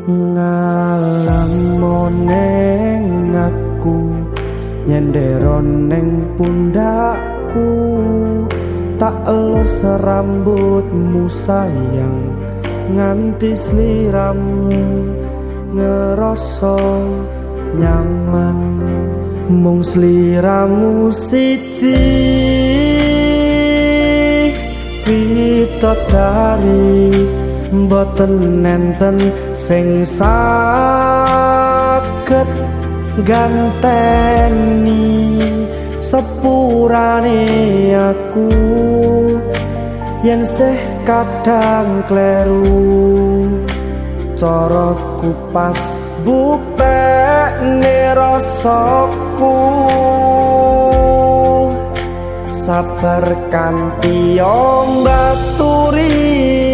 Ngalamo neng aku, nyendero neng pundakku, tak elus rambutmu sayang, nganti sliramu ngerasa nyaman. Mung sliramu siji widodari, mboten enten sing saged ganteni. Sepurane aku yen sih kadang kleru, cara kupas buktekne rasaku. Sabar kanthi mbaturi.